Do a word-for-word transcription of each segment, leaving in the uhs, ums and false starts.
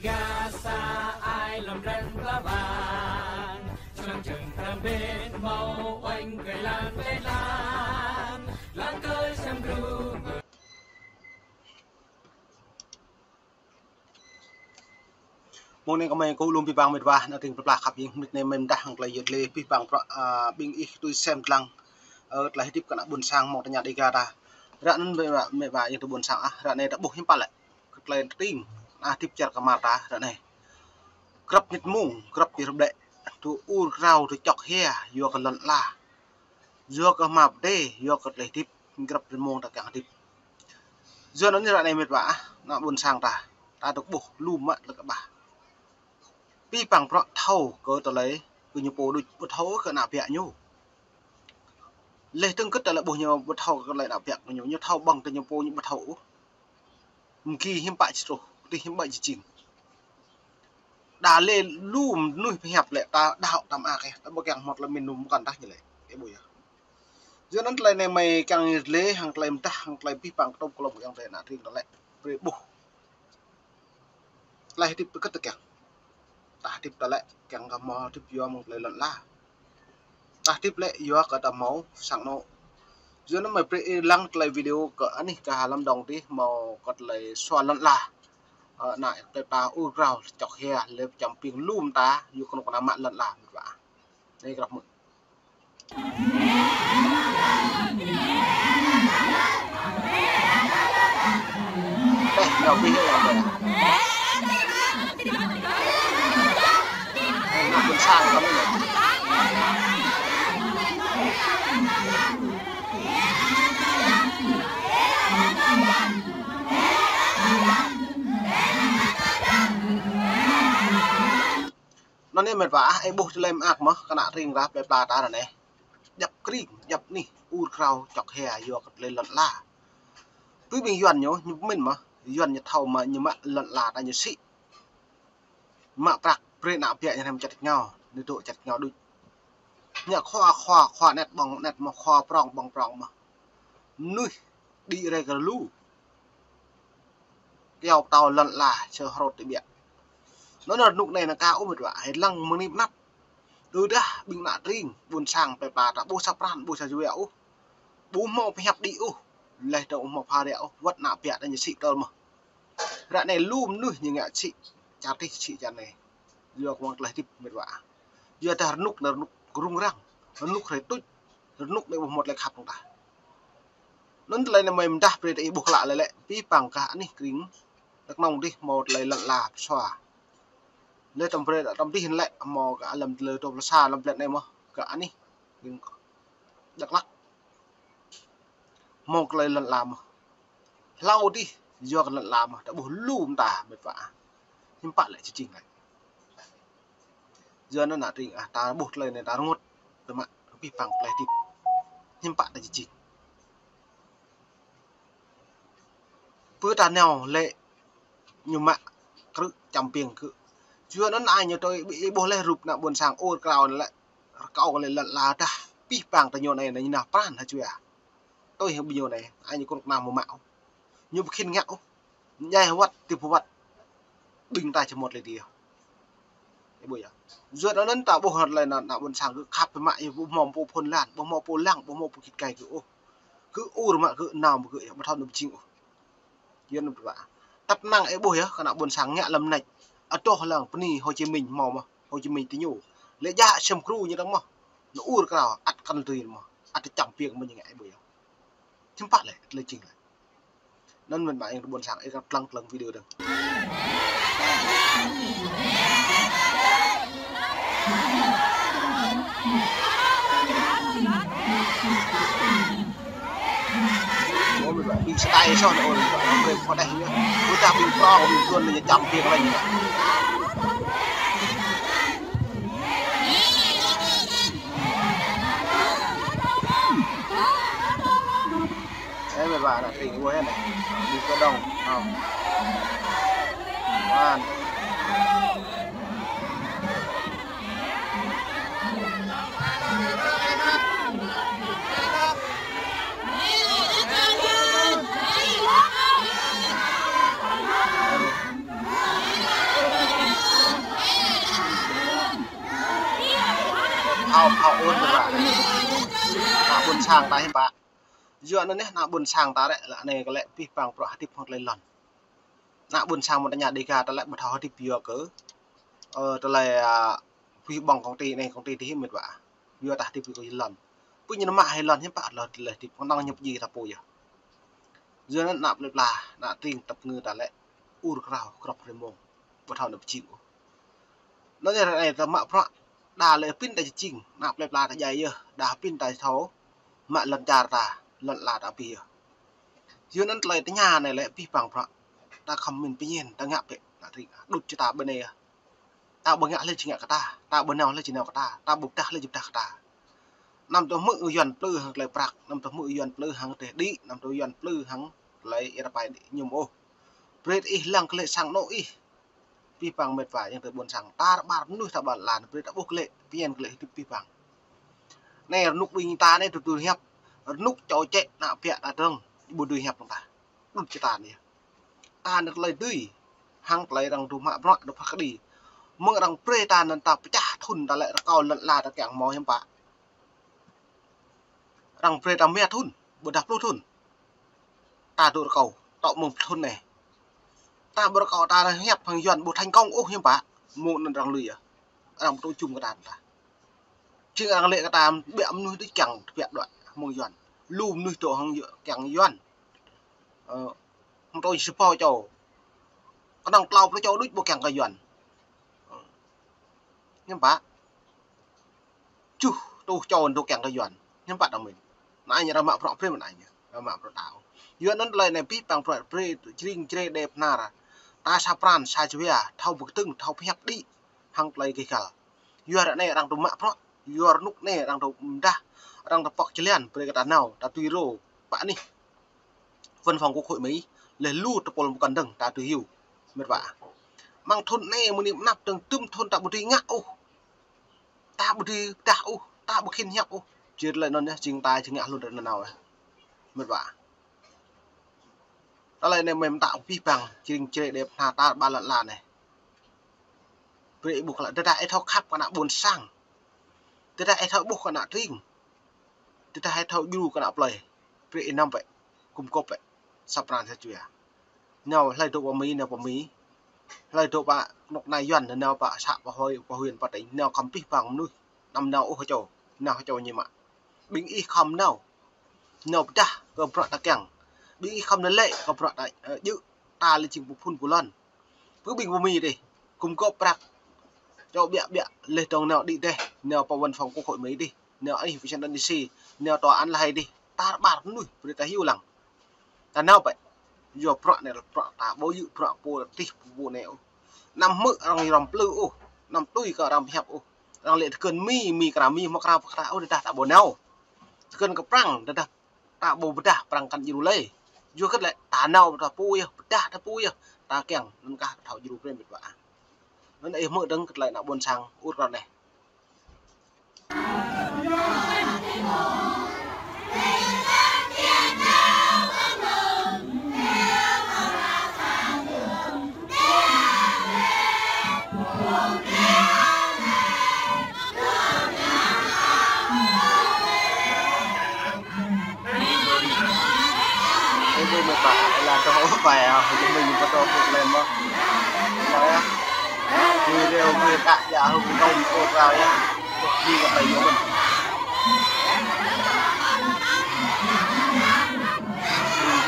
Gasa ai lŏm ren pla bang, čơlăng čơng tram bên mâo oanh kơi lan kơi lan, lan kơi sem gru. Mơ̆ng anai kơmơi kơ lŏm abih bang met wa, ană tring pla khăp jing, mơnit anai mơi mơdah hăng tơlơi yơh lĕ abih bang prăk, a, ƀing ih tui sem tơlang, ơ, tơlơi hơdip kơ ană ƀôn sang mơ̆ng tơña Dega ta. Ră anŭn met wa, met wa jing tơ ƀôn sang ah, ră anai ta ƀuh hiư̆m pă lĕ. Kơ tơlơi tring, ană hơdip čar kơmar ta ră anai. Grăp mơnit mông, grăp ƀir ƀlĕ, tŭ ur krao, tŭ čŏk hia, yua kơ lŏn ala. Yua kơ hmua pơdai, yua kơ tơlơi hơdip, grăp mơnit mông ta kiăng hơdip. Yua anŭn ră anai met wa ah, ană ƀôn sang ta, ta tŭ ƀuh lu mă tơlơi kơƀah. Abih bang prăk thâo kơ tơlơi, kơ ñu pô đôč, ƀu thâo kơ ană ƀiă ñu. Leh tơ̆ng kơ tơlơi ƀuh ñu ƀu thâo kơ tơlơi ană ƀiă kơ ñu, ñu thâo ƀơ̆ng tơ ñu pô ñu ƀu thâo ôh. Mơ̆ng gih hiư̆m pă či truh, tih hiư̆m pă či jing. Đa lĕ lu mơnuih pơhiăp lĕ ta đaŏ tam ak ĕh, ta ƀu kiăng hmâo tơlơi mơnum kăn tah ñu lĕ. Ơ ƀuh yơh. Yua anŭn tơlơi anai mơi kiăng lĕ hăng tơlơi mơdah, hăng tơlơi abih bang kơtŭp kơlŏm kiăng tơlơi ană tring ta lĕ. Brơi ƀuh. Tơlơi hơdip tơ kơt tơ kiăng. Ta hơdip ta lĕ kiăng kơ hmâo hơdip yua mơ̆ng tơlơi lŏn ala. Ta hơdip lĕ yua kơ ta hmâo sang anŏ. Yua anŭn mơi brơi ih lăng tơlơi video kơ anih kơ ha lăm dong tih hmâo kơ tơlơi sua lŏn ala. Ơ, ană tơ ta ur krao čŏk hia lĕ pơčăm ƀing lŏm ta yua kơ anŏ kơ ană mă lŏn ala met wa. Anai grăp mơ̆n. Ơ, ñu ƀu hĭ lăng ƀĕ. Ơ, ană ƀôn sang kơ mơi. Anŭn anai met wa ah, ih ƀuh tơlơi mơak mơ̆, kơ ană tring ta plơi pla ta ră anai. Djăp kring, djăp anih, ur krao, čŏk hia, yua kơ tơlơi lŏn ala. Tui ƀing Yuan ñu, ñu pơmĭn mơ̆, Yuan ñu thâo mơ̆, ñu mă lŏn ala ta ñu sĭ. Mă prăk, brơi ană ƀiă ñu hrăm čăt rơngiao, ñu dŏ čăt rơngiao đôč. Ñu khua, khua, khua anet ƀơ̆ng anet mơ̆, khua prŏng ƀơ̆ng prŏng mơ̆. Mơnuih đĭ rai kơ lu. Kyâo pơtâo lŏn ala, čơ hrŏt tơ ƀiă. Anŭn rơnŭk anai ană ka ôh met wa, hĭ lăng mơ̆ng anai pơ anăp. Tơdah ƀing ană tring, ƀôn sang plơi pla ta ƀu sa pran, ƀu sa jua ôh. Ƀu hmâo pơhiăp đĭ ôh. Leh dong ƀu hmâo pha ră ôh, wơ̆t ană ƀiă ta ñu sĭ tơl mơ̆. Ră anai lu mơnuih ñu ngă sĭ, čar tih sĭ čar anai. Yua kơ mơ̆ng tơlơi hơdip met wa. Yua dah rơnŭk anai rơnŭk rŭng răng, rơnŭk hrơi tuč, rơnŭk anai ƀu hmâo tơlơi khăp mơ̆ng ta. Anŭn tơlơi anai mơi mơdah brơi ta ih ƀuh klă lĕ lĕ, abih bang gah anih kring, tơ kơnong tih hmâo tơlơi lŏn ala pơsua. Lĕ tơm brơi ta tơm tih lĕ hmâo kơ alăm tơlơi dua pluh sa lăm blan anai mơ̆, kơ anih kring Dak Lak. Hmâo tơlơi lŏn ala mơ̆. Hlâo tih, yua kơ lŏn ala mơ̆, ta ƀuh lu mơta met wa. Hiư̆m pă lĕ či jing lĕ. Yua anŭn ană tring ah, ta ƀuh tơlơi anai ta rơngot, tơma abih bang tơlơi hơdip. Hiư̆m pă ta či jing. Pơ ta nao lĕ ñu mă krư̆ čăm ƀing kơ. Yua anŭn ai ñu tui ih ƀuh leh rup ană ƀôn sang ur krao anai lĕ. Rơkâo kơ lĕ lŏn ala dah abih bang ta ñu anai, anai ñu nao pran hă jua. Tui hăng ƀing ñu anai, ai ñu kơnuk kơna mơ̆ mă ôh. Ñu ƀu khĭn ngă ôh. Ñai wơ̆t, tip wơ̆t. Ƀing ta či mŭt lĕ dih. Ơ ƀuh yơh. Yua anŭn ta ƀuh hơt lĕ ană, ană ƀôn sang kơ khăp biă mă yơh, ƀu hmâo pô phŭn lan, ƀu hmâo pô lăng, ƀu hmâo pô git gai kơ ôh. Kơ ur mă kơ nao mă kơ yơh, ƀu thâo anŭn ƀu jing ôh. Yua anŭn ƀu wa. Tăp năng ih ƀuh yơh, kơ ană ƀôn sang ngă lăm net. Adoh lăng bơni Hồ Chí Minh hmâo mơ̆, Hồ Chí Minh tơ ñu. Lĕ djă sem gru ñu dơ̆ng mơ̆. Ñu ur krao, ăt kăn tui mơ̆. Ăt čăm ƀing mơ̆ ñu ngă ih ƀuh yơh. Hiư̆m pă lĕ, tơlơi jing lĕ. Anŭn met wa ƀôn sang, ih kăn tlăng tlăng video dơ̆ng. Ơ, ƀing sơtai soh anai, ơ, ƀing pơdai anai. Ƀu dah ƀing prŏng, ƀing tuan anai čăm ƀing lain anai. Ơ, met wa ană tring ƀuh anai. Ƀing kơdŏng. Hơm. Wan. Phao, phao ôn ră. Ană ƀôn sang ta hiư̆m pă. Yua anŭn anai ană ƀôn sang ta lĕ, lĕ anai kơ lĕ abih bang bruă hơdip hăng tơlơi lŏn. Ană ƀôn sang mơ̆n ta ña Dega ta lĕ ƀu thâo hơdip yua kơ, ơ, tơlơi, a, abih bang công ty anai, công ty adih mĕt wa. Yua ta hơdip kơ lŏn. Pơ ñu mă hai lŏn hiư̆m pă lŏn tơlơi hơdip, kơnơ̆ng ñu pơjing ta pô yơh. Yua anŭn ană plơi pla, ană tring tơpă ngă ta lĕ ur krao, krŏp hrơi mông. Ƀu thâo anŭn pơjing ôh. Anŭn yơh ră anai ta mă bruă, đa lĕ pĭn ta jing, ană plơi pla ta djai yơh, đa pĭn ta thâo, mă lŏn čar ta, lŏn ala ta abih yơh. Yua anŭn tơlơi tơña anai lĕ abih bang bruă, ta khŏm min pơñen, ta ngă bĕ, ană tring, đŭt či ta ƀơi anai yơh. Ta ƀu ngă hlơi či ngă kơ ta, ta ƀu nao hlơi či nao kơ ta, ta ƀu pơdah hlơi či pơdah kơ ta. Anăm tŭ hmư̆ Yuan plư hăng tơlơi prăk, anăm tŭ hmư̆ Yuan plư hăng tơlơi đĭ, anăm tŭ Yuan plư hăng tơlơi ia rơpai đĭ ñum ôh. Brơi ih lăng kơ lĕ sang anŏ ih. Abih bang mĕt wa yang tơ ƀôn sang, tar ƀar mơnuih ta ƀar lan, brơi ta ƀuh kơ lĕ, pơñen kơ lĕ hơdip abih bang. Anai rơnŭk ƀing ta anai tŭ tui hiăp, rơnŭk čô čĕ ană ƀiă ta dơ̆ng, ƀu tui hiăp dơ̆ng ta. Đŭt či ta anai. Ta anai tơlơi dưi, hăng tơlơi arăng tŭ mă bruă, tŭ pha kơđi. Mơ̆ng arăng brơi ta anŭn ta pơčah thŭn ta lĕ rơkâo lŏn ala ta kiăng hmâo hiư̆m pă. Arăng brơi ta mia thŭn, ƀôdah pluh thŭn. Ta tŭ rơkâo, tŏ mơ̆ng thŭn anai. Ta ƀu rơkâo ta hiăp hăng Yuan ƀu thành công ôh hiư̆m pă, mơ̆ng anŭn arăng lui yơh. Arăng ƀu tŭ jum kơ ta ta. Jing arăng lĕ kơ ta ƀiă mơnuih đôč kiăng tơbiă đuaĭ mơ̆ng Yuan. Lu mơnuih dŏ hăng Yu-, kiăng Yuan. Ơ, hăng tui si pô čô. Kơnơ̆ng klâo pluh čô đôč ƀu kiăng kơ Yuan. Ơ. Hiư̆m pă. Čuh, tuh čô dŏ kiăng kơ Yuan. Hiư̆m pă ta min. Anai ñu arăng mă bruă brơi mơ̆n anai ñu. Arăng mă bruă ta ôh. Yua anŭn tơlơi anai abih bang bruă brơi, jring jrê đe pơnar. Ta sa pran, sa jua, thâo pơkơdơ̆ng, thâo pơhiăp đĭ. Hăng tơlơi gêh gal. Yua ră anai arăng tŭ mă bruă, yua rơnŭk anai arăng tŭ mơdah, arăng tŭ pŏk jơlan, brơi kơ ta nao, ta tui rô, pă anih. Văn phòng Quốc hội Mỹ, lĕ lu tơpul pơkŏn dơ̆ng, ta tui hyu, mĕt wa. Mơ̆ng thŭn anai mơ̆ng anai mơnăp dơ̆ng tŭm thŭn ta ƀu dưi ngă ôh. Ta ƀu dưi pơdah ôh, ta ƀu khĭn hiăp ôh. Jêr lĕ anŭn yơh, jing ta jing ngă hlŭn ră anai nao yơh. Mĕt wa. Tơlơi anai mơ̆n ta abih bang, jring jrê đe pơnar tar ƀar lŏn ala anai. Brơi ih ƀuh kơ lĕ, tơdah ih thâo khăp kơ ană ƀôn sang. Tơdah ih thâo ƀuh kơ ană tring. Tơdah ih thâo djru kơ ană plơi. Brơi ih năm bĕ, gum gôp bĕ, sa pran sa jua. Nao hlơi dŏ pơ Mi, nao pơ Mi. Hlơi dŏ pơ kơnuk kơna Yuan, nao pơ să, pơ hơi, pơ huyện, pơ tỉnh, nao khŏm abih bang mơnuih. Anăm nao ôh hơčô, nao hơčô ñu mă. Ƀing ih khŏm nao. Nao pơdah kơ bruă ta kiăng. Ƀing ih khŏm nao lĕ kơ bruă ta, ơ, djơ̆ ta lĕ jing pơphun pơlŏn. Pơ ƀing pơ Mi dih, gum gôp prăk. Čô ƀiă ƀiă, lĕ dơ̆ng nao đĭ dêh, nao pơ văn phòng Quốc hội Mỹ dih, nao anih Washington D C, nao tòa án La Hay dih, tar ƀar mơnuih, brơi ta hyu lăng. Ta nao bĕ. Yua bruă anai, bruă ta ƀu djơ̆ bruă pô adih pô anai ôh. Anăm hmư̆ arăng răm plư ôh, anăm tui kơ arăng pơhiăp ôh. Arăng lĕ tơkơn Mi, Mi kra Mi, hmâo kra pơkra ôh, tơdah ta ƀu nao. Tơkơn kơ Prăng, tơdah ta ƀu pơdah Prăng kăn djru lơi. Yua kơ tơlơi ta nao ta pô yơh, pơdah ta pô yơh. Ta kiăng, anŭn kah thâo djru brơi mĕt wa. Anŭn ih hmư̆ dơ̆ng kơ tơlơi ană ƀôn sang ur krao anai. Ê, ƀu mĕt wa, ê, lăng tơ̆ng ôh pai, ơ, ƀu mĕt wa, ƀu tơ̆ng ôh pai mơ̆n. Ơ, yơh. Video mơi kă, yơh, hơ̆k tơ̆ng ôh pai, yơh. Ôh, video pai yơh mơ̆n.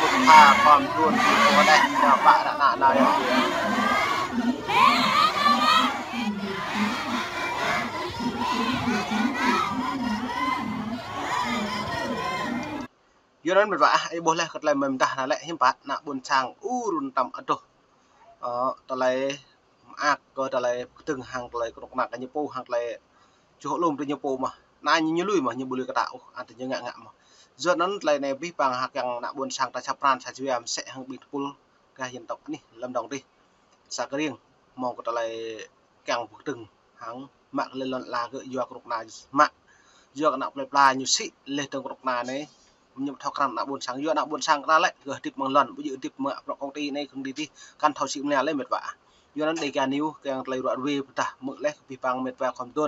Ƀu tha, pơm tuôn, ƀu tha đeh, yơh, pă ră anai, anai, yơh. Yua anŭn mĕt wa ah, ih ƀuh laih kơ tơlơi mơ̆n dah anai lĕ hiư̆m pă, ană ƀôn sang ur tăm adoh. Ơ, tơlơi mơak kơ tơlơi pơkơdơ̆ng hăng tơlơi kơnuk kơna kơ ñu pô, hăng tơlơi čuh lŏm tơ ñu pô mơ̆n. Anai ñu, ñu lui mơ̆n, ñu ƀu lui kơ ta ôh, ăt ñu ngă ngă mơ̆n. Yua anŭn tơlơi anai abih bang hơ̆k kiăng ană ƀôn sang ta sa pran sa jua mơsĕ hăng ƀing tơpul gah dân tộc anih Lâm Đồng dih. Sa kơring, hmâo kơ tơlơi kiăng pơkơdơ̆ng hăng mă kơ lĕ lŏn ala gơ̆ yua kơnuk kơna mă. Yua kơ ană plơi pla ñu sĭ lĕ dơ̆ng kơnuk kơna anai. Ñu thâo krăn ană ƀôn sang, yua ană ƀôn sang kơ ta lĕ gơ̆ hơdip mơ̆ng lŏn, ƀu djơ̆ hơdip mơ̆ng bruă công ty anai công ty adih, kăn thâo sĭ mơnia lĕ mĕt wa. Yua anŭn Dega News kiăng tơlơi ruă ruê pơdah mơ̆ leh kơ abih bang mĕt wa khŏm tŭ.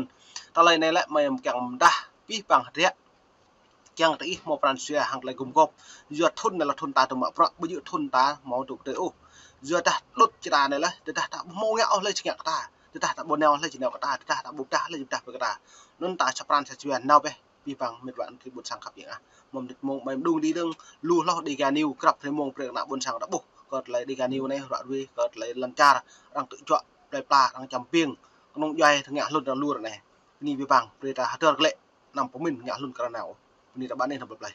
Tơlơi anai lĕ mơ̆ kiăng pơdah abih bang hơdră. Kiăng tơ ih hmâo pran jua hăng tơlơi gum gôp. Yua thŭn anai lĕ thŭn ta tŭ mă bruă, ƀu djơ̆ thŭn ta hmâo tŭ tơi ôh. Yua dah đŭt čơra anai lĕ, tơdah ta ƀu hmâo ngă ôh lĕ či ngă kơ ta, tơdah ta ƀu nao ôh lĕ či nao kơ ta, tơdah ta ƀu pơdah lĕ či pơdah kơ ta. Anŭn ta sa pran sa jua nao bĕ, abih bang mĕt wa anŭn kơ ƀôn sang khăp yang ah. Mơ̆ mơdit mông ƀai mơđung đĭ đơ̆ng, lu hloh Dega News krăp hrơi mông brơi kơ ană ƀôn sang ta ƀuh. Kơ tơlơi Dega News anai ruă ruê, kơ tơlơi lŏn čar, arăng tŭ juă, plơi pla, arăng čăm ƀing, kơnơ̆ng djuai, tơngă hlŭn arăng lur anai. Bơni abih bang, brơi ta hơdơr glaĭ, anăm pơmĭn ngă hlŭn kơ arăng nao. Bơni ta ƀă anai anăm plơi plơi.